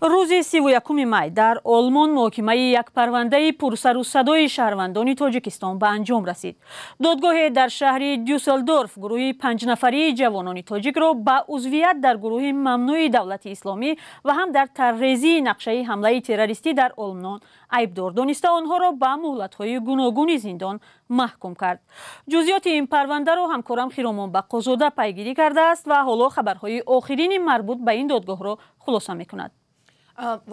Рӯзи 31 май дар Олмон муҳокимаи як парвандаи пурсару садои шаҳрвандони Тоҷикистон ба анҷом расид. Додгоҳе дар шаҳри Дюсселдорф гурӯҳи панҷнафарии ҷавонони тоҷикро ба узвият дар гурӯҳи мамнӯи Давлати Исломӣ ва ҳам дар тарҳрезии нақшаи ҳамлаи террористӣ дар Олмон айбдор дониста, онҳоро ба муҳлатҳои гуногуни зиндон маҳкум кард. Ҷузъиёти ин парвандаро ҳамкорам Хиромон Бақозода пайгирӣ кардааст ва ҳоло хабарҳои охирини марбут ба ин додгоҳро хулоса мекунад.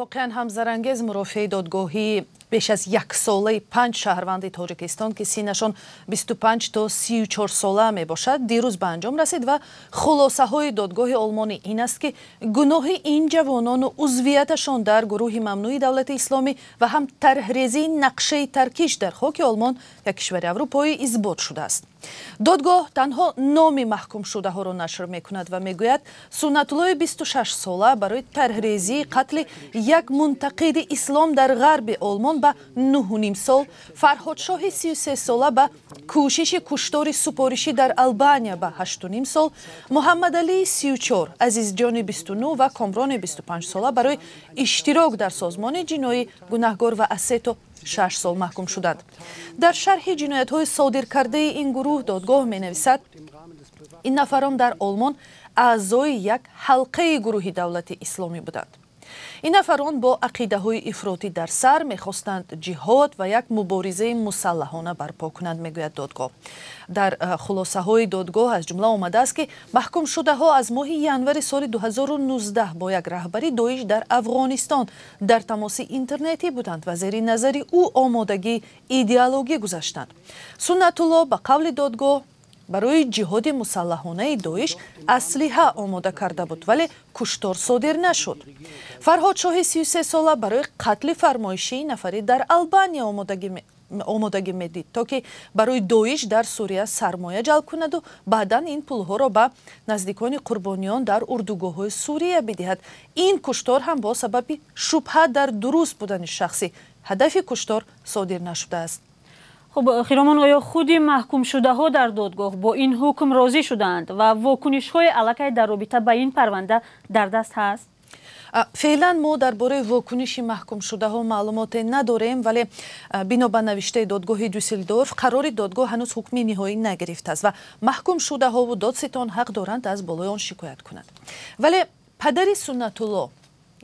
Воқеан ҳам зарангез мурофиаи додгоҳии беш аз яксолаи панҷ шаҳрванди Тоҷикистон, ки синнашон 25 то 34 сола мебошад, дирӯз ба анҷом расид ва хулосаҳои додгоҳи олмонӣ ин аст, ки гуноҳи ин ҷавонону узвияташон дар гурӯҳи мамнӯи Давлати Исломӣ ва ҳам тарҳрезии нақшаи таркиш дар хоки Олмон, як кишвари аврупоӣ, исбот шудааст. Додгоҳ танҳо номи маҳкумшудаҳоро нашр мекунад ва мегӯяд, Суннатуллои 26 сола барои тарҳрезии қатли як мунтақиди ислом дар ғарби Олмон ба 9,5 сол, Фарҳодшоҳи 33 сола ба кӯшиши куштори супоришӣ дар Албания ба 8,5 сол, Муҳаммадалии 34, Азизҷони 29 ва Комрони 25 сола барои иштирок дар созмони ҷиноӣ гунаҳгор ва аз 3 то 6 сол маҳкум шуданд. Дар шарҳи ҷиноятҳои содиркардаи ин гурӯҳ додгоҳ менависад, ин нафарон дар Олмон аъзои як ҳалқаи гурӯҳи Давлати Исломӣ буданд. Ин нафарон бо ақидаҳои ифротӣ дар сар мехостанд ҷиҳод ва як муборизаи мусаллаҳона барпо кунанд, мегӯяд додгоҳ. Дар хулосаҳои додгоҳ аз ҷумла омадааст, ки маҳкумшудаҳо аз моҳи январи соли 2019 бо як раҳбари Доиш дар Афғонистон дар тамоси интернетӣ буданд ва зери назари ӯ омодагии идеологӣ гузаштанд. Суннатулло, ба қавли додгоҳ, барои ҷиҳоди мусаллаҳонаи Доиш аслиҳа омода карда буд, вале куштор содир нашуд. Фарҳодшоҳи 33 сола барои қатли фармоишии нафаре дар Албания омодагӣ медид, то ки барои Доиш дар Сурия сармоя ҷалб кунаду баъдан ин пулҳоро ба наздикони қурбониён дар урдугоҳҳои Сурия бидиҳад. Ин куштор ҳам бо сабаби шубҳа дар дуруст будани шахси ҳадафи куштор содир нашудааст. Хуб, Хиромон, оё худи маҳкумшудаҳо дар додгоҳ бо ин ҳукм розӣ шудаанд ва вокунишҳои аллакай дар робита ба ин парванда дар даст ҳаст? Феълан мо дар бораи вокуниши маҳкумшудаҳо маълумоте надорем, вале бино ба навиштаи додгоҳи Дюссельдорф, қарори додгоҳ ҳанӯз ҳукми ниҳоӣ нагирифтааст ва маҳкумшудаҳову додситон ҳақ доранд, аз болои он шикоят кунанд. Вале падари Суннатулло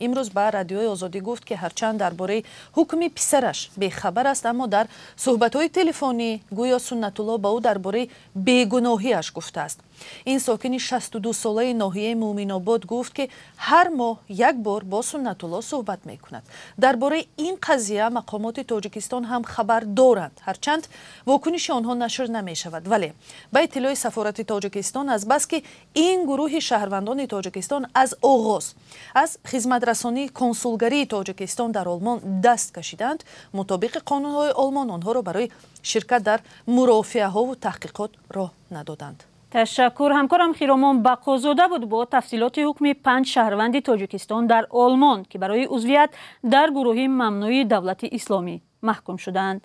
имрӯз ба Радиои Озодӣ гуфт, ки ҳарчанд дар бораи ҳукми писараш бехабар аст, аммо дар суҳбатҳои телефонӣ гӯё Суннатулло ба ӯ дар бораи бегуноҳиаш гуфтааст. Ин сокини 62 солаи ноҳияи Муъминобод гуфт, ки ҳар моҳ як бор бо Суннатулло суҳбат мекунад. Дар бораи ин қазия мақомоти Тоҷикистон ҳам хабар доранд, ҳарчанд вокуниши онҳо нашр намешавад. Вале ба иттилои сафорати Тоҷикистон, азбаски ин гурӯҳи шаҳрвандони Тоҷикистон аз оғоз аз хизматрасонии консулгарии Тоҷикистон дар Олмон даст кашиданд, мутобиқи қонунҳои Олмон онҳоро барои ширкат дар мурофиаҳову таҳқиқот роҳ надоданд. Ташаккур. Ҳамкорам Хиромон Бақозода буд бо тафсилоти ҳукми панҷ шаҳрванди Тоҷикистон дар Олмон, ки барои узвият дар гурӯҳи мамнӯи Давлати Исломӣ маҳкум шудаанд.